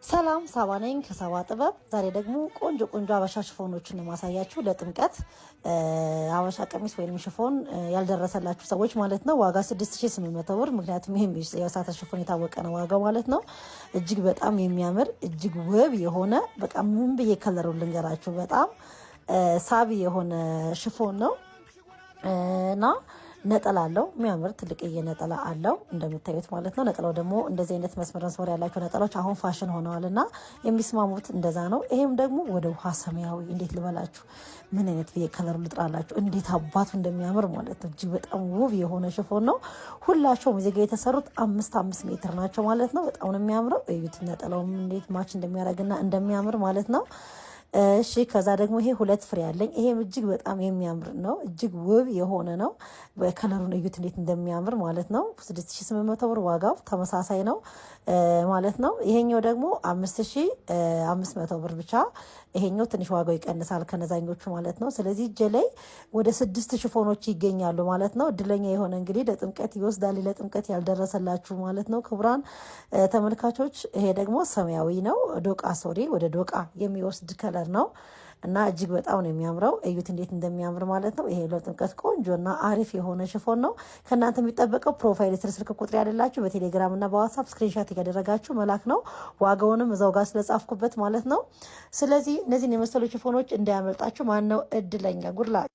ሰላም፣ ሳባ ነኝ ከሳባ ጥበብ። ዛሬ ደግሞ ቆንጆ ቆንጆ አበሻ ሽፎኖችን የማሳያችሁ ለጥምቀት አበሻ ቀሚስ ወይም ሽፎን ያልደረሰላችሁ ሰዎች ማለት ነው። ዋጋ 6800 ብር። ምክንያቱም ይህም የሳተ ሽፎን የታወቀ ነው ዋጋው ማለት ነው። እጅግ በጣም የሚያምር፣ እጅግ ውብ የሆነ፣ በቃ ምን ብዬ color ኡ ልንገራችሁ፣ በጣም ሳቢ የሆነ ሽፎን ነው እና ነጠላ አለው። የሚያምር ትልቅዬ ነጠላ አለው እንደምታዩት ማለት ነው። ነጠላው ደግሞ እንደዚህ አይነት መስመር መስመር ያላቸው ነጠላዎች አሁን ፋሽን ሆነዋል እና የሚስማሙት እንደዛ ነው። ይሄም ደግሞ ወደ ውሃ ሰማያዊ፣ እንዴት ልበላችሁ፣ ምን አይነት ብዬ color ኡ ልጥራላችሁ፣ እንዴት አባቱ እንደሚያምር ማለት ነው። እጅግ በጣም ውብ የሆነ ሽፎን ነው። ሁላቸውም እዚህ ጋ የተሰሩት 5 5 ሜትር ናቸው ማለት ነው። በጣም ነው የሚያምረው። እዩት ነጠላውም እንዴት match እንደሚያደርግና እንደሚያምር ማለት ነው። እሺ፣ ከዛ ደግሞ ይሄ ሁለት ፍሬ አለኝ። ይሄም እጅግ በጣም የሚያምር ነው። እጅግ ውብ የሆነ ነው። Color ኡን እዩት እንዴት እንደሚያምር ማለት ነው። 6800 ብር ዋጋው ተመሳሳይ ነው ማለት ነው። ይሄኛው ደግሞ 5500 ብር ብቻ። ይሄኛው ትንሽ ዋጋው ይቀንሳል ከነዛኞቹ ማለት ነው። ስለዚህ እጄ ላይ ወደ ስድስት ሽፎኖች ይገኛሉ ማለት ነው። እድለኛ የሆነ እንግዲህ ለጥምቀት ይወስዳል። ለጥምቀት ያልደረሰላችሁ ማለት ነው። ክቡራን ተመልካቾች፣ ይሄ ደግሞ ሰማያዊ ነው። ዶቃ፣ sorry፣ ወደ ዶቃ የሚወስድ color ነው እና እጅግ በጣም ነው የሚያምረው። እዩት እንዴት እንደሚያምር ማለት ነው። ይሄ ለጥምቀት ቆንጆና አሪፍ የሆነ ሽፎን ነው። ከእናንተ የሚጠበቀው profile ስር ስልክ ቁጥር ያለላችሁ በቴሌግራም እና በዋትሳፕ screenshot እያደረጋችሁ መላክ ነው። ዋጋውንም እዛው ጋር ስለጻፍኩበት ማለት ነው። ስለዚህ እነዚህን የመሰሉ ሽፎኖች እንዳያመልጣችሁ። ማነው እድለኛ? Good luck።